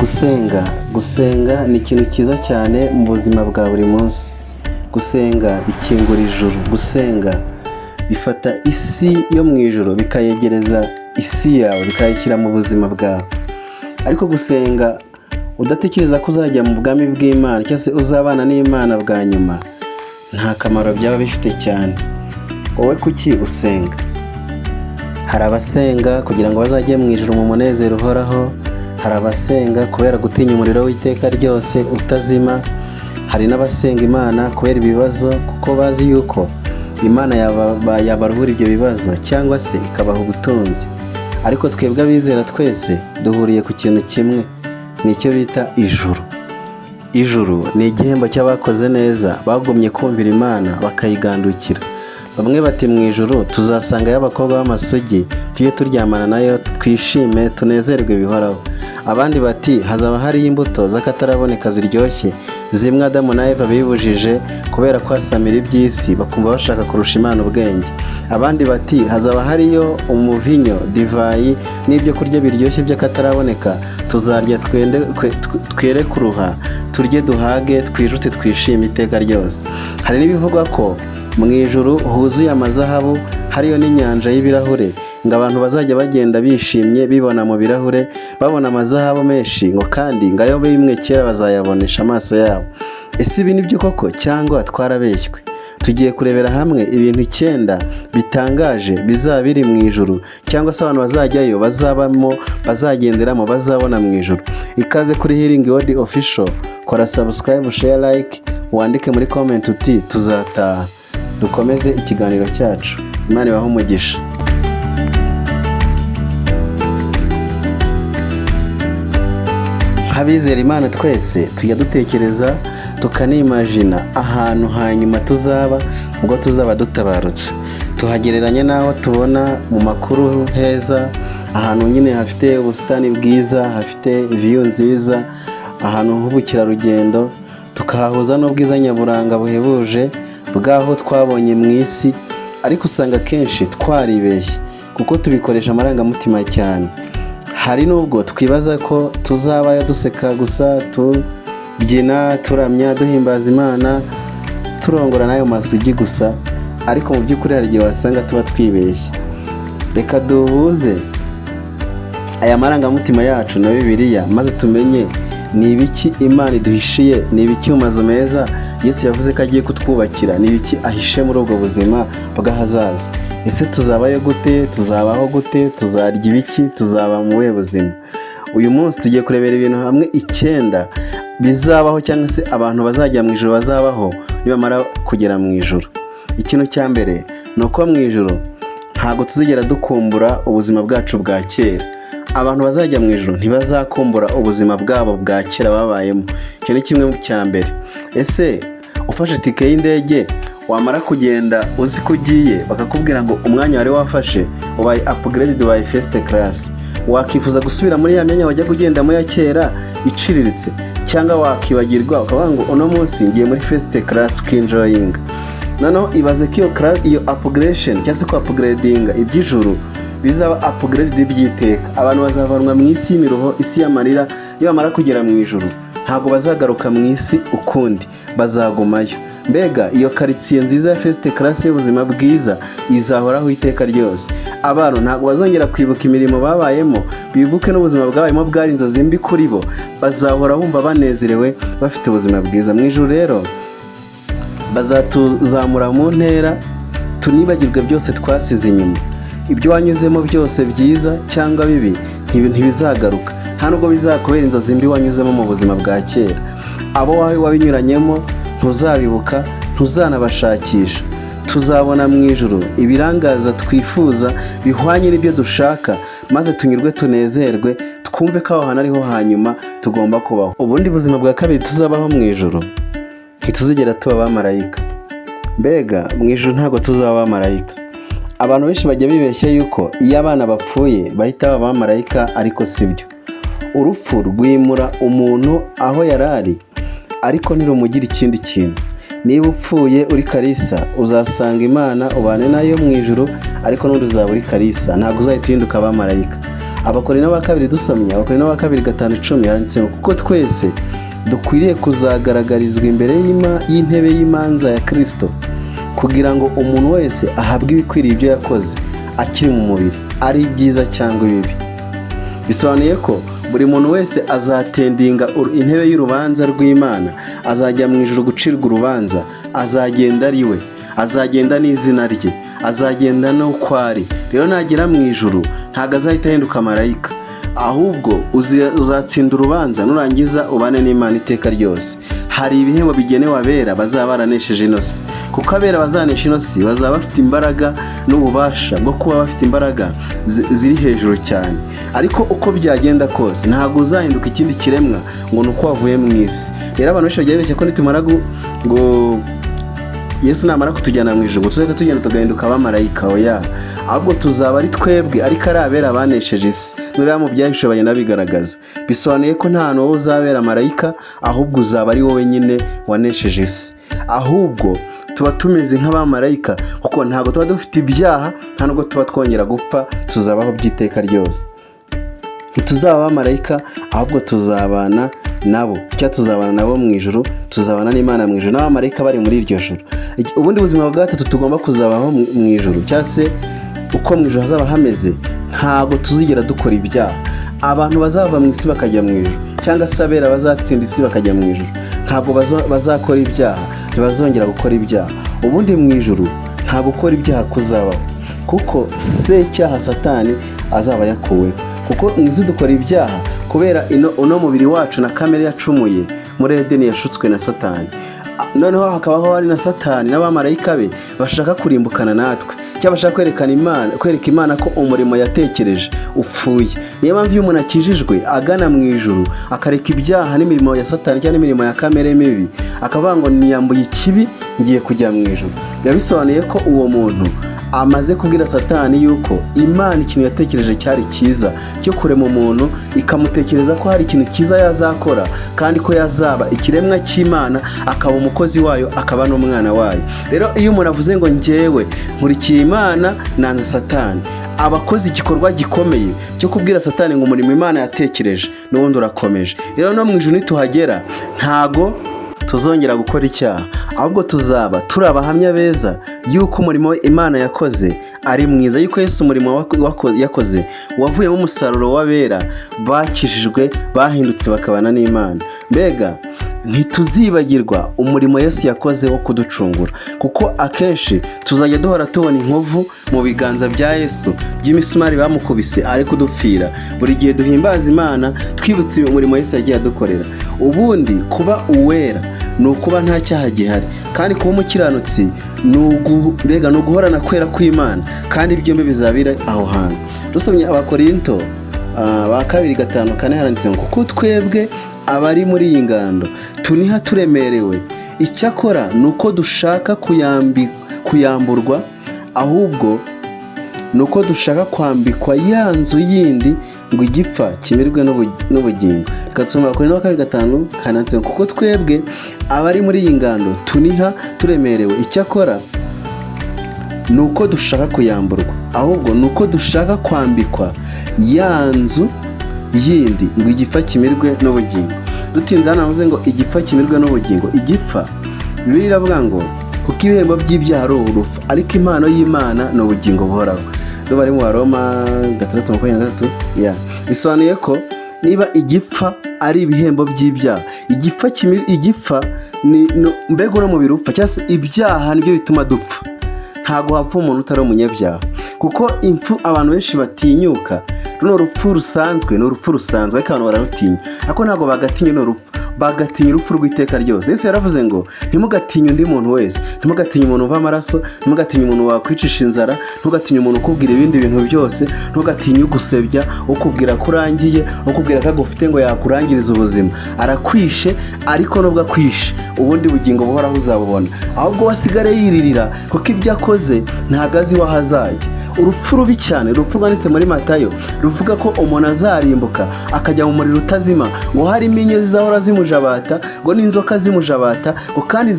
Gusenga, gusenga ni ikintu cyiza cyane mu buzima bwa buri munsi. Gusenga bikingura ijuru, gusenga bifata isi yo mu ijuru bikayegereza isi yawe, bikayishyira mu buzima bwawe. Ariko gusenga udatekereza ko uzajya mu bwami bw'Imana cyangwa se uzabana n'Imana bwa nyuma, nta kamaro byaba bifite cyane. Wowe kuki usenga? Hari abasenga kugira ngo bazajye mu ijuru mu munezero uhoraho, hari abasenga kubera gutinya umuriro w'iteka ryose utazima, hari n'abasenga Imana kubera ibibazo kuko bazi yuko Imana yabaruhura ibyo bibazo cyangwa se ikabaha ubutunzi. Ariko twebwe abizera twese duhuriye ku kintu kimwe, nicyo bita ijuru. Ijuru ni igihembo cy'abakoze neza, bagumye kumvira Imana bakayigandukira. Bamwe bati mu ijuru tuzasangayo abakobwa b'amasugi, tujye turyamana nayo twishime tunezerwe bihoraho. Abandi bati hazaba hariyo imbuto z'akataraboneka ziryoshye, zimwe Adamu na Eva bibujije kubera kwasamira iby'isi bakumva bashaka kurusha Imana ubwenge. Abandi bati hazaba hariyo umuvinyo, divayi n'ibyo kurya biryoshye by'akataraboneka, tuzarya twere kuruha, turye duhage, twijute twishime iteka ryose. Hari n'ibivugwa ko mu ijuru huzuye amazahabu, hariyo n'inyanja y'ibirahure, ngo abantu bazajya bagenda bishimye bibona mu birahure, babona amazahabu menshi, ngo kandi ngo ayo bimwe kera bazayabonesha amaso yabo. Ese ibi ni byo koko cyangwa twarabeshywe? Tugiye kurebera hamwe ibintu 9 bitangaje bizaba biri mu ijuru, cyangwa se abantu bazajyayo bazabamo, bazagenderamo, bazabona mu ijuru. Ikaze kuri Healing Word Official, kora subscribe, share, like, wandike muri comment uti tuzataha. Dukomeze ikiganiro cyacu. Imana ibahe umugisha. Nk'abizera Imana twese tujya dutekereza tukanimajina ahantu hanyuma tuzaba ubwo tuzaba dutabarutse. Tuhagereranya n'aho tubona mu makuru heza, ahantu nyine hafite ubusitani bwiza, hafite view nziza, ahantu h'ubukerarugendo, tukahahuza n'ubwiza nyaburanga buhebuje bw'aho twabonye mu isi. Ariko usanga akenshi twaribeshye kuko tubikoresha amarangamutima cyane. Hari n'ubwo twibaza ko tuzabayo duseka gusa, tubyina, turamya, duhimbaza Imana, turongora n'ayo masugi gusa, ariko mu by'ukuri hari igihe wasanga tuba twibeshye. Reka duhuze aya marangamutima yacu na Bibiliya maze tumenye ni ibiki Imana iduhishiye, ni ibiki mu mazu meza Yesu yavuze ko agiye kutwubakira, ni ibiki ahishe muri ubwo buzima bw'ahazaza. Ese tuzabayo gute? Tuzabaho gute? Tuzarya ibiki? Tuzaba mu buhe buzima? Uyu munsi tugiye kurebera ibintu hamwe 9 bizabaho cyangwa se abantu bazajya mu ijuru bazabaho nibamara kugera mu ijuru. Ikintu cya mbere ni uko mu ijuru ntabwo tuzigera dukumbura ubuzima bwacu bwa kera. Abantu bazajya mu ijuru ntibazakumbura ubuzima bwabo bwa kera babayemo. Icyo ni kimwe cya mbere. Ese ufashe tike y'indege, wamara kugenda uzi ko ugiye, bakakubwira ngo umwanya wari wafashe ubaye upgrade, ubaye first class, wakifuza gusubira muri ya myanya wajyaga ugendamo ya kera iciriritse, cyangwa wakibagirwa ukavuga ngo uno munsi ngiye muri first class, ukinjoyinga? Noneho ibaze ko iyo upgradation cyangwa se ko upgradinga iby'ijuru bizaba upgrade by'iteka. Abantu bazavanwa mu isi y'imiruho, isi y'amarira, nibamara kugera mu ijuru ntabwo bazagaruka mu isi ukundi, bazagumayo. Mbega iyo karitsiye nziza ya first class y'ubuzima bwiza izahoraho iteka ryose. Abantu ntabwo bazongera kwibuka imirimo babayemo, bibuke n'ubuzima bwabayemo bwari inzozi mbi kuri bo. Bazahora bumva banezerewe, bafite ubuzima bwiza mu ijuru. Rero bazatuzamura mu ntera, tunibagirwe byose twasize inyuma. Ibyo wanyuzemo byose, byiza cyangwa bibi, ntibizagaruka. Nta nubwo bizakubera inzozi mbi wanyuzemo mu buzima bwa kera. Abo wabinyuranyemo ntuzabibuka, ntuzanabashakisha. Tuzabona mu ijuru ibirangaza twifuza bihwanye n'ibyo dushaka, maze tunyurwe, tunezerwe, twumve ko aho hantu ariho hanyuma tugomba kubaho. Ubundi buzima bwa kabiri tuzabaho mu ijuru, ntituzigera tuba abamarayika. Mbega mu ijuru ntabwo tuzaba abamarayika. Abantu benshi bajya bibeshya yuko iyo abana bapfuye bahita baba abamarayika, ariko si byo. Urupfu rwimura umuntu aho yari ari, ariko ntirumugira ikindi kintu. Niba upfuye uri Kalisa, uzasanga Imana ubane nayo mu ijuru, ariko n'undi uzaba uri Kalisa, ntabwo uzahita uhinduka abamarayika. Abakorinto ba kabiri, dusomye Abakorinto ba kabiri 5:10, handitse ngo: "Kuko twese dukwiriye kuzagaragarizwa imbere y'intebe y'imanza ya Kirisito, kugira ngo umuntu wese ahabwe ibikwiriye ibyo yakoze akiri mu mubiri, ari ibyiza cyangwa ibibi." Bisobanuye ko buri muntu wese azatendinga intebe y'urubanza rw'Imana, azajya mu ijuru gucirwa urubanza, azagenda ari we, azagenda n'izina rye, azagenda n'uko ari. Rero nagera mu ijuru ntabwo azahita ahinduka marayika, ahubwo uzatsinda urubanza, nurangiza ubane n'Imana iteka ryose. Hari ibihembo bigenewe abera bazaba baranesheje ino si, kuko abera bazanesha ino si bazaba bafite imbaraga n'ububasha bwo kuba bafite imbaraga ziri hejuru cyane. Ariko uko byagenda kose, ntabwo uzahinduka ikindi kiremwa ngo ni uko wavuye mu isi. Rero abantu benshi bagiye bibeshya ko nitumara ngo Yesu namara kutujyana mu ijuru tuzahita tugenda tugahinduka abamarayika. Oya, ahubwo tuzaba ari twebwe, ariko ari abera banesheje isi. Nuriya mu Byahishuwe bagenda bigaragaza. Bisobanuye ko nta hantu wowe uzabera marayika, ahubwo uzaba ari wowe nyine wanesheje isi. Ahubwo tuba tumeze nk'abamarayika, kuko ntabwo tuba dufite ibyaha, nta nubwo tuba twongera gupfa, tuzabaho by'iteka ryose. Ntituzaba abamarayika, ahubwo tuzabana nabo, cyangwa tuzabana nabo mu ijuru, tuzabana n'Imana mu ijuru n'abamarayika bari muri iryo juru. Ubundi buzima bwa gatatu tugomba kuzabaho mu ijuru, cyangwa se uko mu ijuru hazaba hameze, ntabwo tuzigera dukora ibyaha. Abantu bazava mu isi bakajya mu ijuru, cyangwa se abera bazatsinda isi bakajya mu ijuru, ntabwo bazakora ibyaha, ntibazongera gukora ibyaha. Ubundi mu ijuru nta gukora ibyaha kuzabaho, kuko se cyaha Satani azaba yakuweho. Kuko mu isi dukora ibyaha kubera uno mubiri wacu na kamere yacumuye muri Edeni, yashutswe na Satani. Noneho hakabaho hari na Satani n'abamarayika be bashaka kurimbukana natwe, cyangwa bashaka kwerekana Imana, kwereka Imana ko umurimo yatekereje upfuye. Niyo mpamvu iyo umuntu akijijwe agana mu ijuru, akareka ibyaha n'imirimo ya Satani cyangwa n'imirimo ya kamere mibi, akavuga ngo: "Niyambuye ikibi, ngiye kujya mu ijuru," biba bisobanuye ko uwo muntu amaze kubwira Satani yuko Imana ikintu yatekereje cyari cyiza cyo kurema umuntu, ikamutekereza ko hari ikintu cyiza yazakora, kandi ko yazaba ikiremwa cy'Imana, akaba umukozi wayo, akaba n'umwana wayo. Rero iyo umuntu avuze ngo: "Njyewe nkurikiye Imana, nanze Satani," aba akoze igikorwa gikomeye cyo kubwira Satani ngo umurimo Imana yatekereje n'ubundi urakomeje. Rero no mu ijuru nituhagera ntago tuzongera gukora icyaha, ahubwo tuzaba turi abahamya beza y'uko umurimo Imana yakoze ari mwiza, y'uko Yesu umurimo yakoze wavuyemo umusaruro w'abera bakijijwe, bahindutse bakabana n'Imana. Mbega ntituzibagirwa umurimo Yesu yakoze wo kuducungura, kuko akenshi tuzajya duhora tubona inkovu mu biganza bya Yesu by'imisumari bamukubise ari kudupfira. Buri gihe duhimbaza Imana twibutse umurimo Yesu yagiye adukorera. Ubundi kuba uwera ni ukuba nta cyaha gihari, kandi kuba umukiranutsi mbega ni uguhorana kwera kw'Imana, kandi byombi bizabira aho hantu. Dusomye Abakorinto ba kabiri 5:4, handitse ngo: "Kuko twebwe abari muri iyi ngando tuniha turemerewe, icyakora ni uko dushaka kuyamburwa, ahubwo ni uko dushaka kwambikwa ya nzu yindi, ngo igipfa kimirwe n'ubugingo." Reka dusome Abakorinto ba kabiri 5, handitse ngo: "Kuko twebwe abari muri iyi ngando tuniha turemerewe, icyakora ni uko dushaka kuyamburwa, ahubwo ni uko dushaka kwambikwa ya nzu yindi, ngo igipfa kimirwe n'ubugingo." Dutinze hano havuze ngo igipfa kimirwe n'ubugingo. Igipfa, Bibiliya iravuga ngo: "Kuko ibihembo by'ibyaha ari urupfu, ariko impano y'Imana ni ubugingo buhoraho." Niba ari mu Baroma 6:23 ya bisobanuye ko niba igipfa ari ibihembo by'ibyaha, igipfa igipfa ni mbega uno mubiri upfa, cyangwa se ibyaha nibyo bituma dupfa. Ntabwo hapfa umuntu utari umunyabyaha, kuko impfu abantu benshi batinyuka, runo rupfu rusanzwe ni urupfu rusanzwe, ariko abantu bararutinya. Ariko ntabwo bagatinya runo rupfu, bagatinya urupfu rw'iteka ryose. Yesu yaravuze ngo: "Ntimugatinye undi muntu wese, ntimugatinye umuntu uva amaraso, ntimugatinye umuntu wakwicisha inzara, ntugatinye umuntu ukubwira ibindi bintu byose, ntugatinye ugusebya, ukubwira ko urangiye, ukubwira ko agufite ngo yakurangiriza ubuzima. Arakwishe, ariko nubwo akwishe, ubundi bugingo buhoraho uzabubona." Ahubwo we asigare yiririra, kuko ibyo akoze ntabwo azi iwaho azajya. Urupfu rubi cyane, urupfu rwanditse muri Matayo, ruvuga ko umuntu azarimbuka akajya mu muriro utazima, ngo harimo inyo zizahora zimujajagira. zimujabata, ngo n'inzoka zimujabata, ngo kandi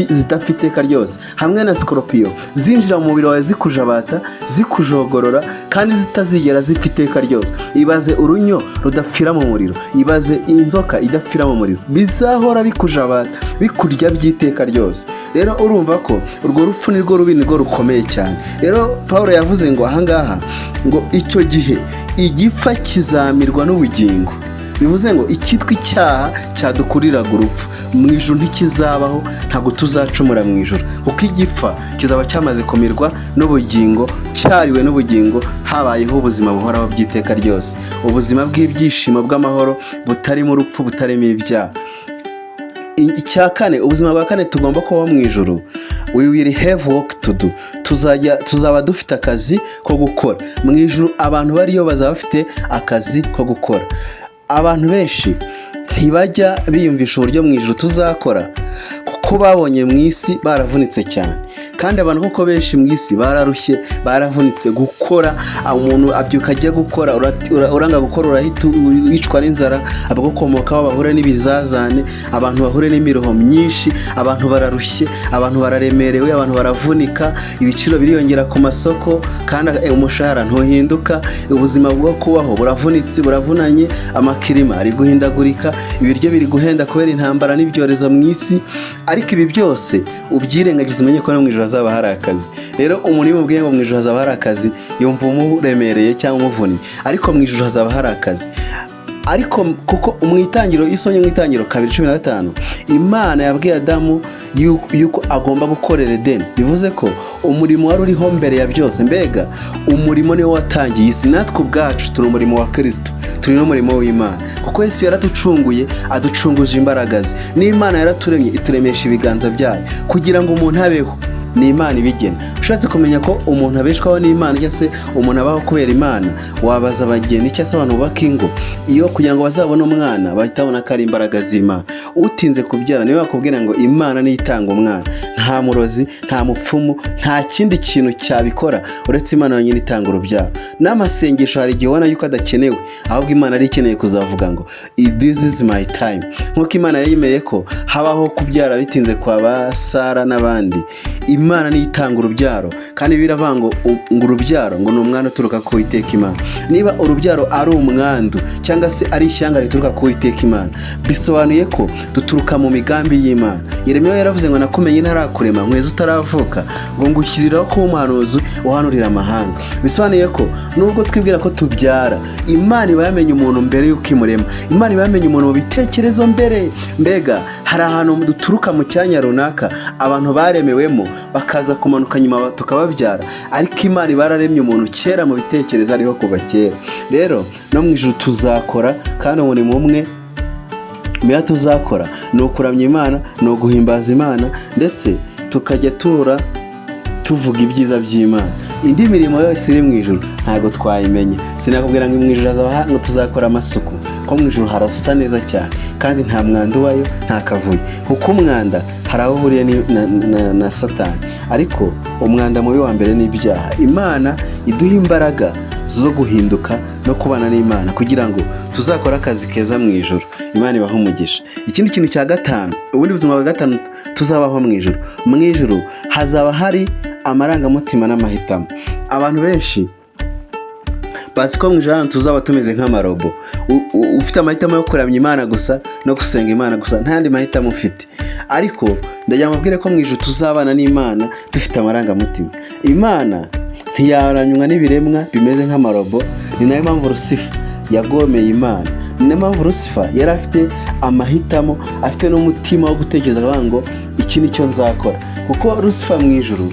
zidapfa iteka ryose, hamwe na sikorupiyo zinjira mu mubiri wawe zikujabata, zikujogorora, kandi zitazigera zipfa iteka ryose. Ibaze urunyo rudapfira mu muriro, ibaze inzoka idapfira mu muriro, bizahora bikujabata, bikurya by'iteka ryose. Rero urumva ko urwo rupfu nirwo rubi, nirwo rukomeye cyane. Rero Paul yavuze ngo ahangaha ngo icyo gihe igipfa kizamirwa n'ubugingo. Bivuze ngo icyitwa icyaha cyadukuriraga urupfu, mu ijuru ntikizabaho. Ntabwo tuzacumura mu ijuru, kuko igipfa kizaba cyamaze kumirwa n'ubugingo, cyariwe n'ubugingo, habayeho ubuzima buhoraho by'iteka ryose, ubuzima bw'ibyishimo, bw'amahoro, butarimo urupfu, butarimo ibyaha. Icya kane, ubuzima bwa kane tugomba kubaho mu ijuru, we will have work to do. Tuzajya tuzaba dufite akazi ko gukora mu ijuru. Abantu bariyo bazaba bafite akazi ko gukora. Abantu benshi ntibajya biyumvisha uburyo mu ijuru tuzakora, kuko babonye mu isi baravunitse cyane. Kandi abantu koko benshi mu isi bararushye, baravunitse gukora. Umuntu abyuka ajya gukora, uranga gukora urahita wicwa n'inzara, abagukomokaho bahure n'ibizazane, abantu bahure n'imiruho myinshi. Abantu bararushye, abantu bararemerewe, abantu baravunika. Ibiciro biriyongera ku masoko kandi umushahara ntuhinduka. Ubuzima bwo kubaho buravunitse, buravunanye. Amakirima ari guhindagurika, ibiryo biri guhenda kubera intambara n'ibyorezo mu isi. Ariko ibi byose ubyirengagiza, umenye ko no mu ijuru hazaba hari akazi. Rero umuntu iyo umubwiye ngo mu ijuru hazaba hari akazi, yumva umuremereye cyangwa umuvunnye, ariko mu ijuru hazaba hari akazi. Ariko kuko mu Itangiriro, iyo usomye mu Itangiriro 2:15, Imana yabwiye Adamu yuko agomba gukorera Edeni. Bivuze ko umurimo wari uriho mbere ya byose. Mbega umurimo niwo watangiye isi. Natwe ubwacu turi umurimo wa Kirisito, turi n'umurimo w'Imana, kuko Yesu yaraducunguye, aducunguje imbaraga ze. N'Imana yaraturemye, ituremesha ibiganza byayo. Kugira ngo umuntu abeho ni Imana ibigena. Ushatse kumenya ko umuntu abeshwaho n'Imana, cyangwa se umuntu abaho kubera Imana, wabaza abageni cyangwa se abantu bubaka ingo. Iyo kugira ngo bazabone umwana, bahita babona ko ari imbaraga z'Imana. Utinze kubyara niwe bakubwira ngo Imana niyo itanga umwana. Nta murozi, nta mupfumu, nta kindi kintu cyabikora uretse Imana yonyine itanga urubyaro. N'amasengesho hari igihe ubona yuko adakenewe, ahubwo Imana ari ikeneye kuzavuga ngo "This is my time." Nk'uko Imana yemeye ko habaho kubyara bitinze kwa ba Sara n'abandi. Imana niyo itanga urubyaro, kandi biravuga ngo urubyaro ngo ni umwana uturuka ku Uwiteka Imana. Niba urubyaro ari umwandu cyangwa se ari ishyanga rituruka ku Uwiteka Imana, bisobanuye ko duturuka mu migambi y'Imana. Yeremiya yaravuze ngo "Nakumenye ntarakurema, nkweza utaravuka, ngo ngushyiriraho kuba umuhanuzi uhanurira amahanga." Bisobanuye ko nubwo twibwira ko tubyara, Imana iba yamenye umuntu mbere y'uko imurema. Imana iba yamenye umuntu mu bitekerezo mbere. Mbega hari ahantu duturuka mu cyanya runaka abantu baremewemo, bakaza kumanuka nyuma tukababyara, ariko Imana iba yararemye umuntu kera mu bitekerezo, ariho kuva kera. Rero no mu ijuru tuzakora, kandi umurimo umwe mbere tuzakora ni ukuramya Imana, ni uguhimbaza Imana, ndetse tukajya tura tuvuga ibyiza by'Imana. Indi mirimo yose iri mu ijuru ntabwo twayimenya. Sinakubwira ngo mu ijuru hazaba ngo tuzakora amasuku, ko mu ijuru harasa neza cyane kandi nta mwanda ubayo, nta kavuyo, kuko umwanda hari aho uhuriye na Satani. Ariko umwanda mubi wa mbere ni ibyaha. Imana iduha imbaraga zo guhinduka no kubana n'Imana kugira ngo tuzakore akazi keza mu ijuru. Imana ibahe umugisha. Ikindi kintu cya gatanu, ubundi buzima bwa gatanu tuzabaho mu ijuru, mu ijuru hazaba hari amarangamutima n'amahitamo. Abantu benshi bazi ko mu ijuru hano tuzaba tumeze nk'amarobo, ufite amahitamo yo kuramya Imana gusa no gusenga Imana gusa, nta yandi mahitamo ufite. Ariko ndagira ngo mbabwire ko mu ijuru tuzabana n'Imana dufite amarangamutima. Imana ntiyaramywa n'ibiremwa bimeze nk'amarobo. Ni nayo mpamvu Rusifa yagomeye Imana. Ni nayo mpamvu Rusifa yari afite amahitamo, afite n'umutima wo gutekereza avuga ngo "Iki ni cyo nzakora." Kuko Rusifa mu ijuru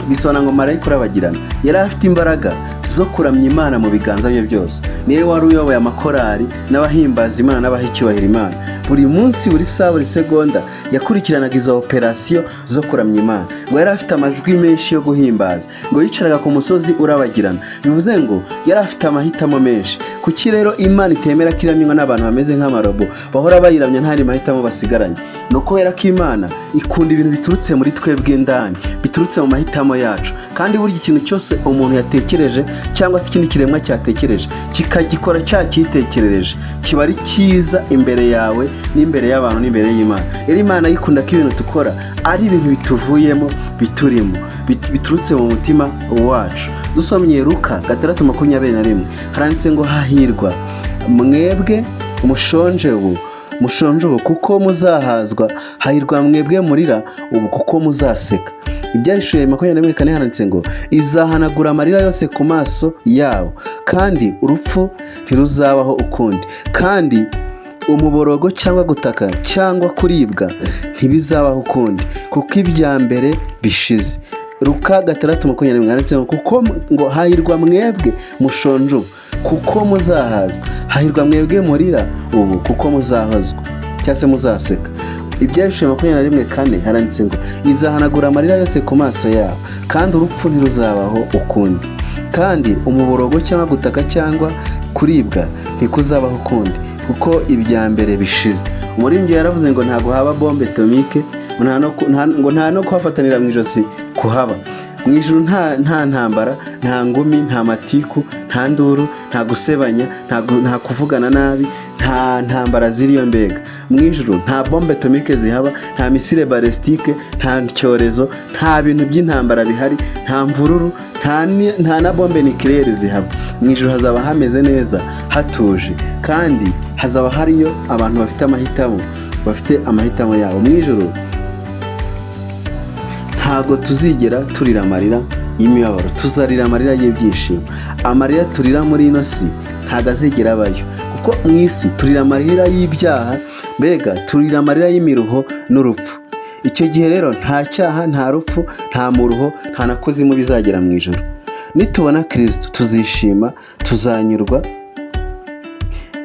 bisobanura ngo marayika urabagirana. Yari afite imbaraga zo kuramya Imana mu biganza bye byose. Niwe wari uyoboye amakorari n'abahimbaza Imana n'abaha icyubahiro Imana. Buri munsi, buri saha, buri segonda yakurikiranaga izo operasiyo zo kuramya Imana. Ngo yari afite amajwi menshi yo guhimbaza, ngo yicaraga ku musozi urabagirana. Bivuze ngo yari afite amahitamo menshi. Kuki rero Imana itemera ko iramywa n'abantu bameze nk'amarobo, bahora bayiramya nta yandi mahitamo basigaranye? Ni ukubera ko Imana ikunda ibintu biturutse muri twebwe indani, biturutse mu mahitamo yacu. Kandi burya ikintu cyose umuntu yatekereje cyangwa se ikindi kiremwa cyatekereje kikagikora cyacyitekerereje, kiba ari cyiza imbere yawe. n'imbere y'abantu n'imbere y'Imana. Rero Imana yikunda ko ibintu dukora ari ibintu bituvuyemo, biturimo, biturutse mu mutima wacu. Dusomye Luka 6:21, haranditse ngo: "Hahirwa mwebwe mushonje ubu, mushonje ubu, kuko muzahazwa. Hahirwa mwebwe murira ubu, kuko muzaseka." Ibyahishuye 21:4 handitse ngo: "Izahanagura amarira yose ku maso yabo, kandi urupfu ntiruzabaho ukundi, kandi umuborogo cyangwa gutaka cyangwa kuribwa ntibizabaho ukundi, kuko ibya mbere bishize." Luka 6:21 handitse ngo kuko ngo: "Hahirwa mwebwe mushonje ubu, kuko muzahazwa. Hahirwa mwebwe murira ubu, kuko muzahozwa," cyangwa se muzaseka. Ibyahishuye 21:4 haranditse ngo: "Izahanagura amarira yose ku maso yabo, kandi urupfu ntiruzabaho ukundi, kandi umuborogo cyangwa gutaka cyangwa kuribwa ntikuzabaho ukundi, kuko ibya mbere bishize." Umuririmbyi yaravuze ngo ntabwo haba bombe atomique, ngo nta no kuhafatanira mu ijosi kuhaba. Mu ijuru nta ntambara, nta ngumi, nta matiku, nta nduru, nta gusebanya, nta kuvugana nabi, nta ntambara ziriyo. Mbega mu ijuru nta bombe atomique zihaba, nta missile balistique, nta cyorezo, nta bintu by'intambara bihari, nta mvururu, nta na bombe nucléaire zihaba. Mu ijuru hazaba hameze neza, hatuje, kandi hazaba hariyo abantu bafite amahitamo, bafite amahitamo yabo. Mu ijuru ntabwo tuzigera turira amarira y'imibabaro, tuzarira amarira y'ibyishimo. Amarira turira muri ino si ntabwo azigera abayo, kuko mu isi turira amarira y'ibyaha, mbega turira amarira y'imiruho n'urupfu. Icyo gihe rero nta cyaha, nta rupfu, nta muruho, nta na kuzimu bizagera mu ijuru. Nitubona Kirisito tuzishima, tuzanyurwa.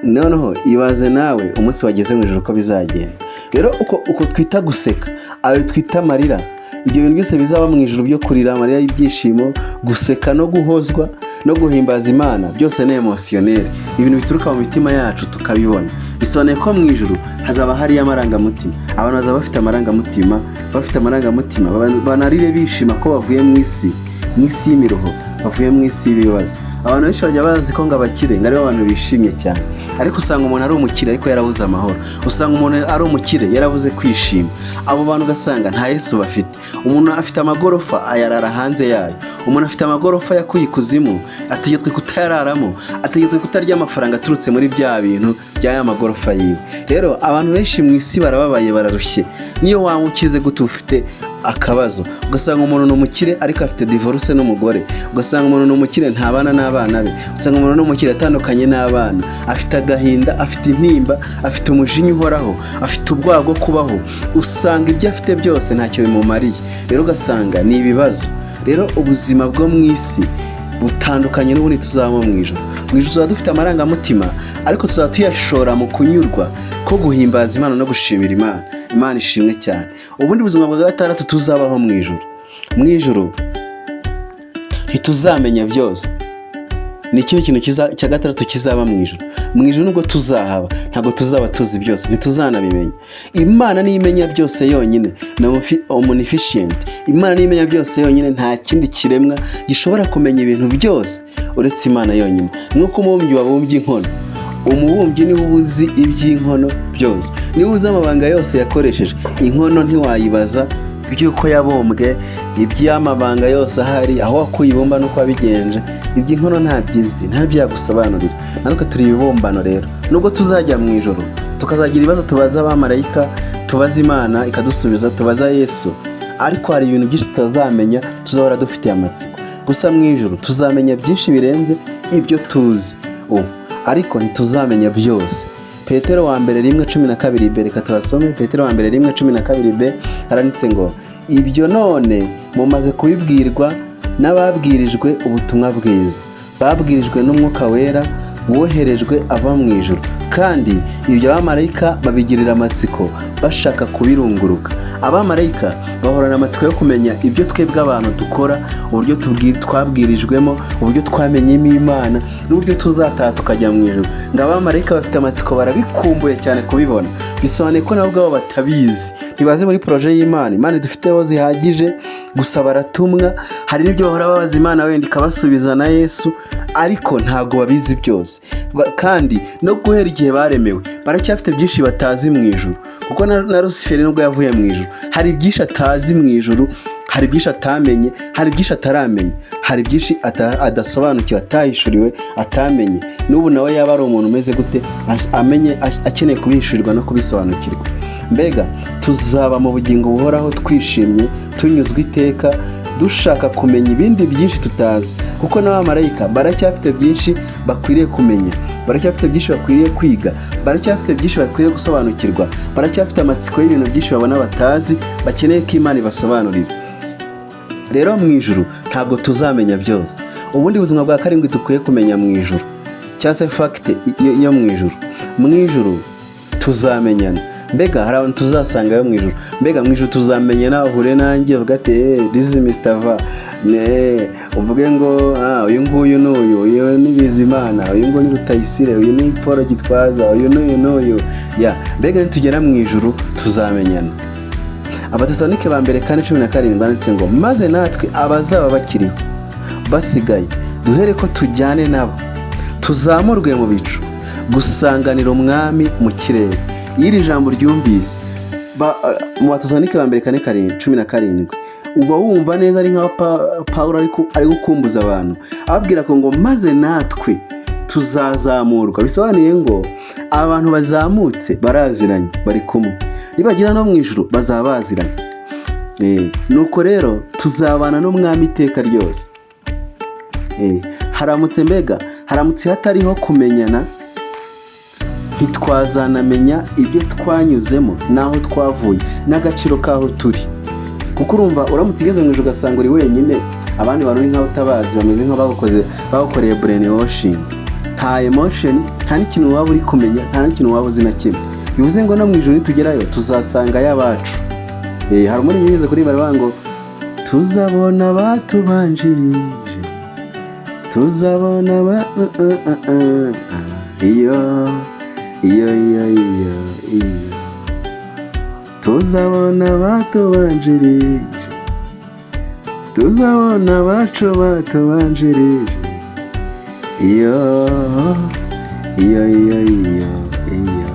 Noneho ibaze nawe umunsi wageze mu ijuru uko bizagenda. Rero uko twita guseka, ayo twita amarira, ibyo bintu byose bizaba mu ijuru byo kurira amarira y'ibyishimo, guseka no guhozwa no guhimbaza Imana, byose ni émotionnel, ibintu bituruka mu mitima yacu tukabibona. Bisobanuye ko mu ijuru hazaba hariyo amarangamutima. Abantu bazaba bafite amarangamutima, bafite amarangamutima, banarire bishima ko bavuye mu isi, mu isi y'imiruho, bavuye mu isi y'ibibazo. Abantu benshi bajya bazi ko ngo abakire ngo aribo bantu bishimye cyane, ariko usanga umuntu ari umukire ariko yarabuze amahoro. Usanga umuntu ari umukire yarabuze kwishima. Abo bantu ugasanga nta Yesu bafite. Umuntu afite amagorofa, ayarara hanze yayo. Umuntu afite amagorofa yakuye ikuzimu, ategetswe kutayararamo, ategetswe kutarya amafaranga aturutse muri bya bintu by'aya magorofa yiwe. Rero abantu benshi mu isi barababaye, bararushye. Niyo waba ukize gute, ufite akabazo. Ugasanga umuntu ni umukire ariko afite divorce n'umugore. Ugasanga umuntu ni umukire, ntabana n'abana be. Usanga umuntu ni umukire, atandukanye n'abana, afite agahinda, afite intimba, afite umujinya uhoraho, afite ubwoba bwo kubaho. Usanga ibyo afite byose ntacyo bimumariye. Rero ugasanga ni ibibazo. Rero ubuzima bwo mu isi butandukanye n'ubundi tuzabamo mu ijuru. Mu ijuru tuzaba dufite amarangamutima, ariko tuzaba tuyashora mu kunyurwa ko guhimbaza Imana no gushimira Imana. Imana ishimwe cyane. Ubundi buzima bwa gatandatu tuzabaho mu ijuru: mu ijuru ntituzamenya byose. Ni ikindi kintu cya gatandatu kizaba mu ijuru. Mu ijuru nubwo tuzahaba, ntabwo tuzaba tuzi byose, ntituzanabimenya. Imana niyo imenya byose yonyine, ni omniscient. Imana niyo imenya byose yonyine. Nta kindi kiremwa gishobora kumenya ibintu byose uretse Imana yonyine. Nk'uko umubumbyi wabumbye inkono, umubumbyi niwe uba uzi iby'inkono byose, niwe uzi amabanga yose yakoresheje inkono. Ntiwayibaza iby'uko yabumbwe, iby'amabanga yose ahari, aho wakuye ibumba n'uko wabigenje. Iby'inkono ntabyizi, ntabyo yagusobanurira. Natwe turi ibibumbano. Rero nubwo tuzajya mu ijuru tukazagira ibibazo tubaza abamarayika, tubaza Imana ikadusubiza, tubaza Yesu, ariko hari ibintu byinshi tutazamenya, tuzahora dufitiye amatsiko. Gusa mu ijuru tuzamenya byinshi birenze ibyo tuzi ubu, ariko ntituzamenya byose. Petero wa mbere 1:12b, reka tubasome. Petero wa mbere 1:12b haranditse ngo: "Ibyo none mumaze kubibwirwa n'ababwirijwe ubutumwa bwiza, babwirijwe n'Umwuka Wera woherejwe ava mu ijuru, kandi ibyo abamarayika babigirira amatsiko bashaka kubirunguruka." Abamarayika bahorana amatsiko yo kumenya ibyo twebwe abantu dukora, uburyo twabwirijwemo, uburyo twamenyemo Imana n'uburyo tuzataha tukajya mu ijuru. Ngo abamarayika bafite amatsiko, barabikumbuye cyane kubibona. Bisobanuye ko nabo ubwabo batabizi, ntibazi muri projet y'Imana. Imana idufiteho zihagije. Gusa baratumwa, hari n'ibyo bahora babaza Imana, wenda ikabasubiza na Yesu, ariko ntabwo babizi byose. Kandi no guhera igihe baremewe baracyafite byinshi batazi mu ijuru, kuko na Rusiferi, nubwo yavuye mu ijuru, hari byinshi atazi mu ijuru, hari byinshi atamenye, hari byinshi ataramenya, hari byinshi adasobanukiwe, atahishuriwe, atamenye. N'ubu nawe yaba ari umuntu umeze gute, amenye akeneye kubihishurirwa no kubisobanukirwa. Mbega tuzaba mu bugingo buhoraho, twishimye, tunyuzwe iteka, dushaka kumenya ibindi byinshi tutazi, kuko n'abamarayika baracyafite byinshi bakwiriye kumenya, baracyafite byinshi bakwiriye kwiga, baracyafite byinshi bakwiriye gusobanukirwa, baracyafite amatsiko y'ibintu byinshi babona batazi, bakeneye ko Imana ibasobanurira. Rero mu ijuru ntabwo tuzamenya byose. Ubundi buzima bwa karindwi dukwiye kumenya mu ijuru, cyangwa se fact yo mu ijuru: mu ijuru tuzamenyana. Mbega hari abantu tuzasangayo mu ijuru. Mbega mu ijuru tuzamenyana, uhure nanjye uvuga ati: "This is Mr. Va." Uvuge ngo: "Ah, uyu nguyu n'uyu, uyu ni Bizimana, uyu nguyu ni Rutayisire, uyu ni Paul Gitwaza, uyu n'uyu n'uyu." Ya, mbega nitugera mu ijuru tuzamenyana. Abatesalonike ba mbere 4:17 banditse ngo: "Maze natwe abazaba bakiriho basigaye duhere ko tujyane nabo, tuzamurwe mu bicu gusanganira Umwami mu kirere." Iyo iri jambo ryumvise mu Batesalonike ba mbere 4:17, uba wumva neza ari nka Pawulo ari gukumbuza abantu, ababwira ko ngo: "Maze natwe tuzazamurwa." Bisobanuye ngo abantu bazamutse baraziranye, bari kumwe, nibagera no mu ijuru bazaba baziranye. Nuko rero tuzabana n'Umwami iteka ryose. Haramutse, mbega haramutse hatariho kumenyana, ntitwazanamenya ibyo twanyuzemo n'aho twavuye n'agaciro k'aho turi, kuko urumva uramutse ugeze mu ijuru ugasanga uri wenyine, abandi bantu uri nk'aho utabazi, bameze nk'abagukoze, bagukoreye brain washing. Nta emotion, nta n'ikintu waba uri kumenya, nta n'ikintu waba uzi na kimwe. Bivuze ngo no mu ijuru nitugerayo tuzasanga abacu. Hari umuririmbyi yigeze kuririmba aravuga ngo: "Tuzabona abatubanjirije, tuzabona ba iyo iyo iyo iyo iyo, tuzabona abatubanjirije, tuzabona abacu batubanjirije, iyo iyo iyo iyo iyo."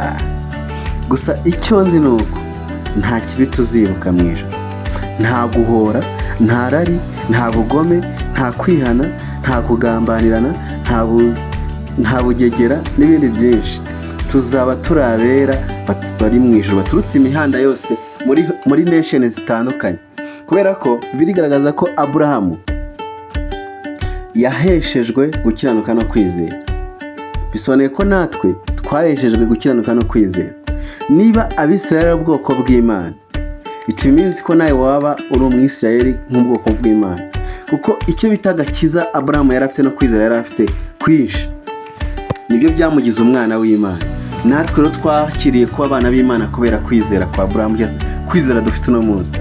Ah. Gusa icyo nzi ni uko nta kibi tuzibuka mu ijuru, nta guhora, nta rari, nta bugome, nta kwihana, nta kugambanirana, nta bugegera n'ibindi byinshi. Tuzaba turi abera bari mu ijuru, baturutse imihanda yose, muri nation zitandukanye, kubera ko birigaragaza ko Aburahamu yaheshejwe gukiranuka no kwizera. Bisobanuye ko natwe twaheshejwe gukiranuka no kwizera. Niba Abisirayeli ari ubwoko bw'Imana, it means ko nawe waba uri Umwisirayeli nk'ubwoko bw'Imana, kuko icyo bita agakiza Aburahamu yari afite no kwizera yari afite kwinshi nibyo byamugize umwana w'Imana. Natwe rero twakiriye kuba abana b'Imana kubera kwizera kwa Aburahamu, cyangwa se kwizera dufite uno munsi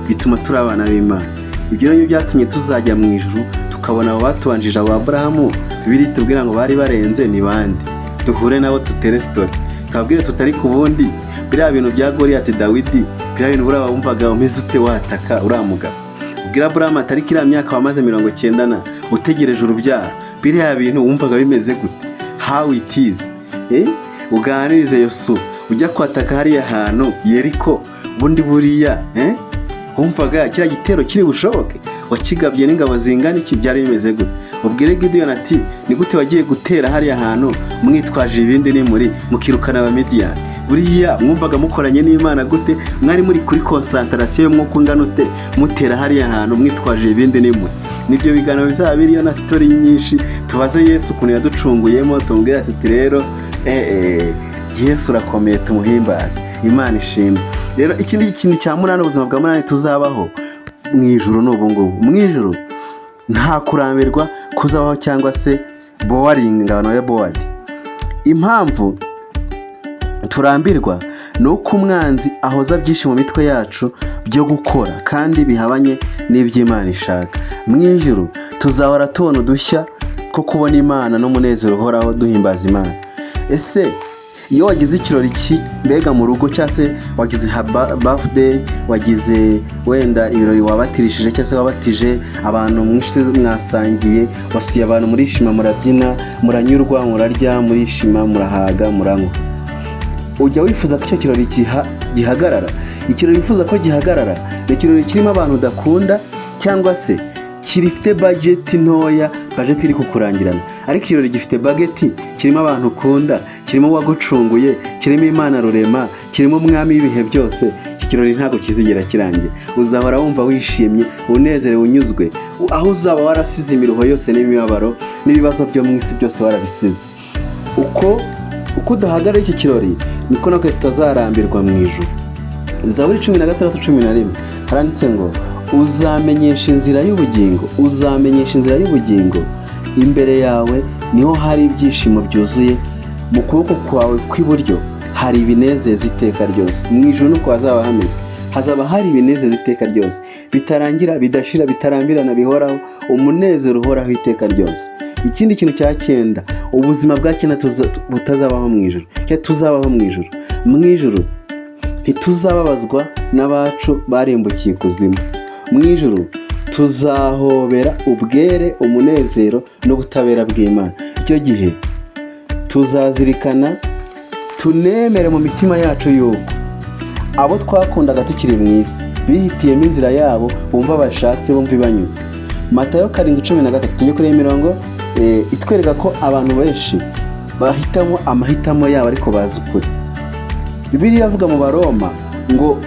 bituma turi abana b'Imana. Ibyo rero byatumye tuzajya mu ijuru, tukabona abo batubanjije, abo Aburahamu Bibiliya itubwira ngo bari barenze ni bande, duhure nabo, tutere story, tubabwire tutari ku bundi biriya bintu bya Goliyati, Dawidi, biriya bintu buriya wumvaga umeze ute wataka uriya mugabo? Ubwira Aburahamu atari kiriya myaka wamaze 90 na utegereje urubyaro, biriya bintu wumvaga bimeze gute? How it is? Uganirize Yosu ujya kwataka hariya hantu Yeriko, bundi buriya wumvaga kiriya gitero kiri bushoboke? Wakigabye n'ingabo zingana iki? Byari bimeze gute? Ubwire Gideyoni ati: "Ni gute wagiye gutera hariya hantu mwitwaje ibindi ni muri mukirukana Abamidiyani? Buriya mwumvaga mukoranye n'Imana gute? Mwari muri kuri concentration y'umwuka ungana ute mutera hariya hantu mwitwaje ibindi?" Ni muri nibyo biganiro bizaba biriyo na story nyinshi. Tubaze Yesu ukuntu yaducunguyemo, tumubwire ati: "Rero Yesu urakomeye, tumuhimbaze, Imana ishimwe." Rero ikindi kintu cya munani, ubuzima bwa munani tuzabaho mu ijuru ni ubu ngubu: mu ijuru nta kurambirwa kuzabaho cyangwa se boring, ngo abantu babe bored. Impamvu turambirwa ni uko umwanzi ahoza byinshi mu mitwe yacu byo gukora kandi bihabanye n'iby'Imana ishaka. Mu ijuru tuzahora tubona udushya two kubona Imana n'umunezero uhoraho duhimbaza Imana. Ese Iyo wagize ikirori mbega mu rugo, cyangwa se wagize birthday, wagize wenda ibirori, wabatirishije cyangwa se wabatije abantu mu inshuti, mwasangiye, wasuye abantu, murishima, murabyina, muranyurwa, murarya, murishima, murahaga, muranywa, ujya wifuza ko icyo kirori gihagarara? Ikirori wifuza ko gihagarara ni ikirori kirimo abantu udakunda, cyangwa se kirifite budget ntoya, budget iri kukurangirana. Ariko ikirori gifite budget, kirimo abantu ukunda, kirimo uwagucunguye, kirimo Imana rurema, kirimo umwami w'ibihe byose, iki kirori ntabwo kizigera kirangira. Uzahora wumva wishimye, unezerewe, unyuzwe, aho uzaba warasize imiruho yose n'imibabaro n'ibibazo byo mu isi byose warabisize. Uko udahagarara icyo kirori, niko natwe tutazarambirwa mu ijuru. Zaburi 16:11 haranditse ngo: "Uzamenyesha inzira y'ubugingo, uzamenyesha inzira y'ubugingo. Imbere yawe niho hari ibyishimo byuzuye, mu kuboko kwawe kw'iburyo hari ibinezeza iteka ryose." Mu ijuru nuko hazaba hameze, hazaba hari ibinezeza iteka ryose, bitarangira, bidashira, bitarambirana, bihoraho, umunezero uhoraho iteka ryose. Ikindi kintu cya cyenda, ubuzima bwa cyenda butazabaho mu ijuru cyangwa tuzabaho mu ijuru: mu ijuru ntituzababazwa n'abacu barimbukiye ikuzimu. Mu ijuru tuzahobera ubwere, umunezero n'ubutabera bw'Imana. Icyo gihe tuzazirikana, tunemere mu mitima yacu yuko abo twakundaga tukiri mu isi bihitiyemo inzira yabo bumva bashatse, bumva ibanyuze. Matayo 7:13, tujye kuri iyi mirongo itwereka ko abantu benshi bahitamo amahitamo yabo ariko bazi ukuri. Bibiliya iravuga mu Baroma ngo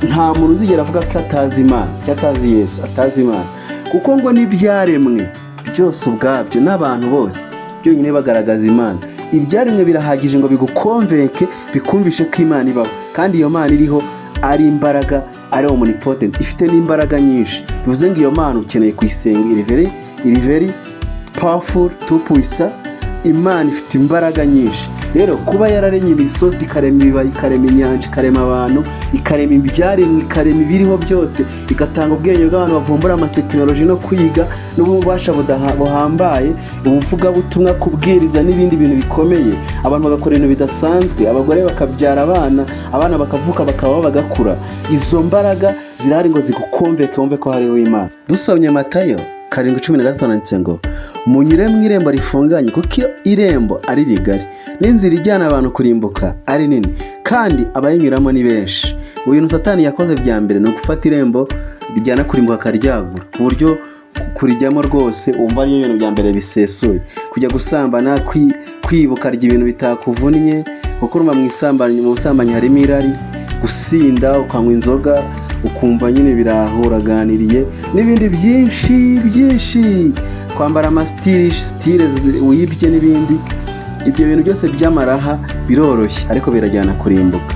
nta muntu uzigera avuga ko atazi Imana cyangwa atazi Yesu, atazi Imana, kuko ngo n'ibyaremwe byose ubwabyo n'abantu bose byonyine bagaragaza Imana. Ibyaremwe birahagije ngo biguconvince, bikumvishe ko Imana ibaho, kandi iyo Mana iriho ari imbaraga, ari omnipotent, ifite n'imbaraga nyinshi. Bivuze ngo iyo Mana ukeneye kuyisenga, iri very powerful, tout-puissant. Imana ifite imbaraga nyinshi. Rero kuba yararemye imisozi, ikarema ibibaya, ikarema inyanja, ikarema abantu, ikarema ibyaremwe, ikarema ibiriho byose, igatanga ubwenge bw'abantu bavumbura amatekinoloji no kwiga n'ububasha buhambaye, ubuvugabutumwa, kubwiriza n'ibindi bintu bikomeye, abantu bagakora ibintu bidasanzwe, abagore bakabyara abana, abana bakavuka, bakabaho, bagakura, izo mbaraga zirahari ngo ziguconvainque, wumve ko hariho Imana. Dusomye Matayo 7:15, handitse ngo: "Munyure mu irembo rifunganye, kuko iyo irembo ari rigari n'inzira ijyana abantu kurimbuka ari nini, kandi abayinyuramo ni benshi." Mu bintu Satani yakoze bya mbere ni ugufata irembo rijyana kurimbuka akaryagura, ku buryo kurijyamo rwose wumva ariyo bintu bya mbere bisesuye. Kujya gusambana, kwiba, ukarya ibintu bitakuvunnye, kuko urumva mu busambanyi harimo irari, gusinda, ukanywa inzoga, ukumva nyine birahuraganiriye, n'ibindi byinshi byinshi, kwambara amasitiri, style wibye n'ibindi. Ibyo bintu byose by'amaraha biroroshye, ariko birajyana kurimbuka.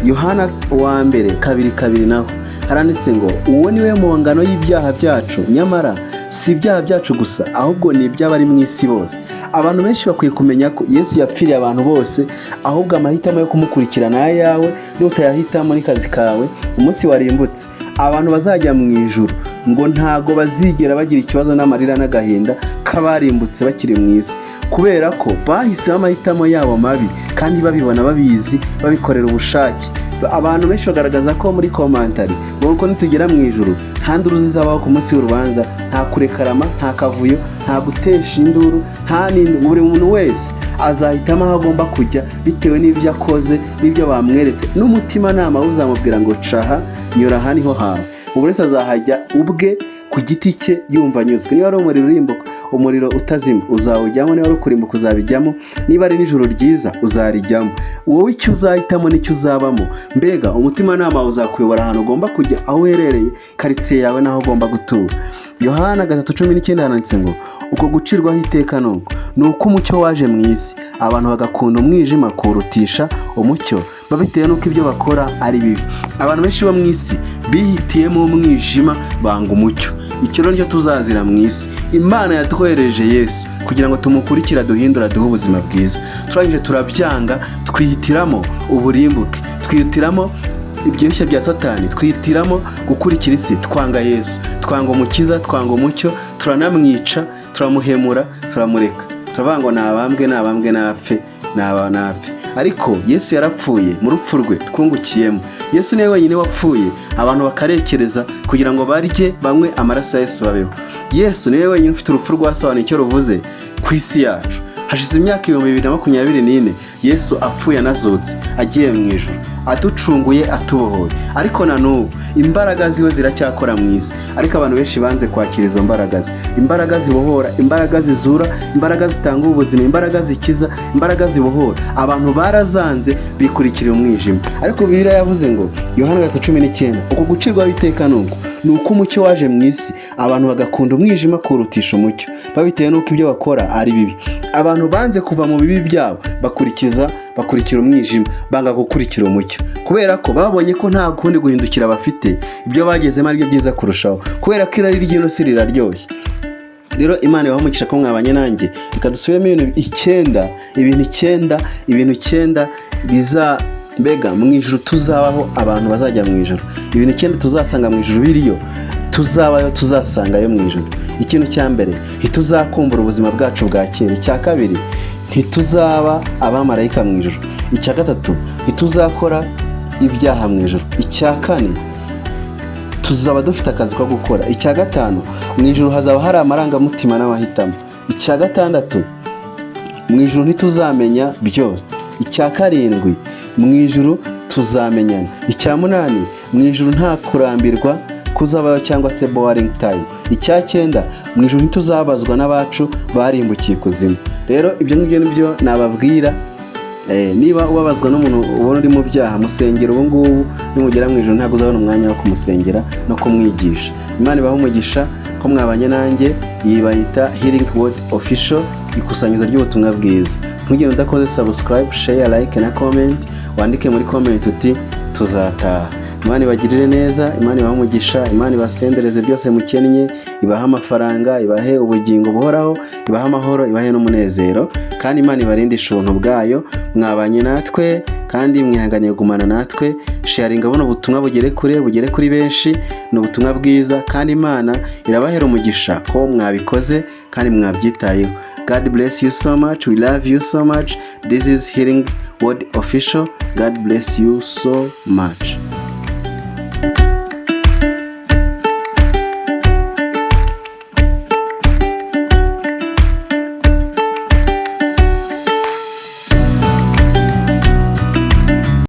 Yohana wa mbere 2:2 naho haranditse ngo: "Uwo ni we mpongano y'ibyaha byacu, nyamara si ibyaha byacu gusa, ahubwo ni iby'abari mu isi bose." Abantu benshi bakwiye kumenya ko Yesu yapfiriye abantu bose, ahubwo amahitamo yo kumukurikira ni ayawe. Nutayahitamo ni kazi kawe umunsi warimbutse. Abantu bazajya mu ijuru ngo ntago bazigera bagira ikibazo n'amarira n'agahinda k'abarimbutse bakiri mu isi, kubera ko bahisemo amahitamo yabo mabi kandi babibona, babizi, babikorera ubushake. Abantu benshi bagaragaza ko muri commentaire ngo ko nitugera mu ijuru nta nduru zizabaho ku munsi w'urubanza, nta kurekarama, nta kavuyo, nta gutesha induru, nta n'indi. Buri muntu wese azahitamo aho agomba kujya bitewe n'ibyo akoze n'ibyo bamweretse, n'umutimanama we uzamubwira ngo caha, nyura aha, niho hawe. Buri wese azahajya ubwe ku giti cye yumva anyuzwe. Niba ari umuriro urimbuka, umuriro utazima, uzawujyamo. Niba ari ukurimbuka, uzabijyamo. Niba ari n'ijuru ryiza, uzarijyamo. Wowe icyo uzahitamo nicyo uzabamo. Mbega umutimanama wawe uzakuyobora ahantu ugomba kujya, aho uherereye, karitsiye yawe n'aho ugomba gutura. Yohana 3:19 handitse ngo: "Uko gucirwaho iteka nuko ni uko umucyo waje mu isi, abantu bagakunda umwijima kurutisha umucyo, babitewe n'uko ibyo bakora ari bibi." Abantu benshi bo mu isi bihitiyemo umwijima, banga umucyo. Icyo rero nicyo tuzazira mu isi. Imana yatwohereje Yesu kugira ngo tumukurikire, duhindura, duhe ubuzima bwiza. Turangije turabyanga, twihitiramo uburimbuke, twihitiramo ibyoshya bya Satani, twihitiramo gukurikira isi, twanga Yesu, twanga umukiza, twanga umucyo, turanamwica, turamuhemura, turamureka, turavuga ngo nabambwe, nabambwe, napfe, naba napfe. Ariko Yesu yarapfuye, mu rupfu rwe twungukiyemo. Yesu niwe wenyine wapfuye, abantu bakarekereza kugira ngo barye, banywe amaraso ya Yesu, babeho. Yesu niwe wenyine ufite urupfu rwasobanuye icyo ruvuze ku isi yacu. Hashize imyaka 2024 Yesu apfuye, anazutse, agiye mu ijuru, aducunguye, atubohoye, ariko na n'ubu imbaraga ziwe ziracyakora mu isi. Ariko abantu benshi banze kwakira izo mbaraga ze, imbaraga zibohora, imbaraga zizura, imbaraga zitanga ubuzima, imbaraga zikiza, imbaraga zibohora. Abantu barazanze, bikurikira umwijima. Ariko Bibiliya yavuze ngo, Yohana 3:19, uko gucirwaho iteka ni uku: ni uko umucyo waje mu isi, abantu bagakunda umwijima kurutisha umucyo, babitewe n'uko ibyo bakora ari bibi. Abantu banze kuva mu bibi byabo, bakurikira umwijima, banga gukurikira umucyo, kubera ko babonye ko nta kundi guhindukira bafite, ibyo bagezemo ari byo byiza kurushaho, kubera ko irari ry'ino si riraryoshye. Rero Imana ibahe umugisha ko mwabanye nanjye. Reka dusubiremo ibintu icyenda, ibintu icyenda, ibintu icyenda biza mbega mu ijuru tuzabaho, abantu bazajya mu ijuru, ibintu icyenda tuzasanga mu ijuru biriyo, tuzabayo, tuzasangayo mu ijuru. Ikintu cya mbere, ntituzakumbura ubuzima bwacu bwa kera. Icya kabiri, ntituzaba abamarayika mu ijuru. Icya gatatu, ntituzakora ibyaha mu ijuru. Icya kane, tuzaba dufite akazi ko gukora. Icya gatanu, mu ijuru hazaba hari amarangamutima n'amahitamo. Icya gatandatu, mu ijuru ntituzamenya byose. Icya karindwi, mu ijuru tuzamenyana. Icya munani, mu ijuru nta kurambirwa kuzabayo cyangwa se boring time. Icya cyenda, mu ijuru ntituzabazwa n'abacu barimbukiye ikuzimu. Rero ibyo ngibyo nibyo nababwira. Niba ubabazwa n'umuntu ubona uri mu byaha, musengera ubu ngubu. Nimugera mu ijuru ntabwo uzabona umwanya wo kumusengera no kumwigisha. Imana ibahe umugisha ko mwabanye nanjye. Iyi bayita Healing Word Official, ikusanyirizo ry'ubutumwa bwiza. Ntugende udakoze subscribe, share, like na comment. Wandike muri comment uti: "Tuzataha." Imana ibagirire neza, Imana ibahe umugisha, Imana ibasendereze byose mukennye, ibahe amafaranga, ibahe ubugingo buhoraho, ibahe amahoro, ibahe n'umunezero, kandi Imana ibarindishe ubuntu bwayo. Mwabanye natwe kandi mwihanganiye kugumana natwe. Sharinga buno butumwa bugere kure, bugere kuri benshi. Ni ubutumwa bwiza kandi Imana irabahera umugisha ko mwabikoze kandi mwabyitayeho. God bless you so much. We love you so much. This is Healing Word Official. God bless you so much.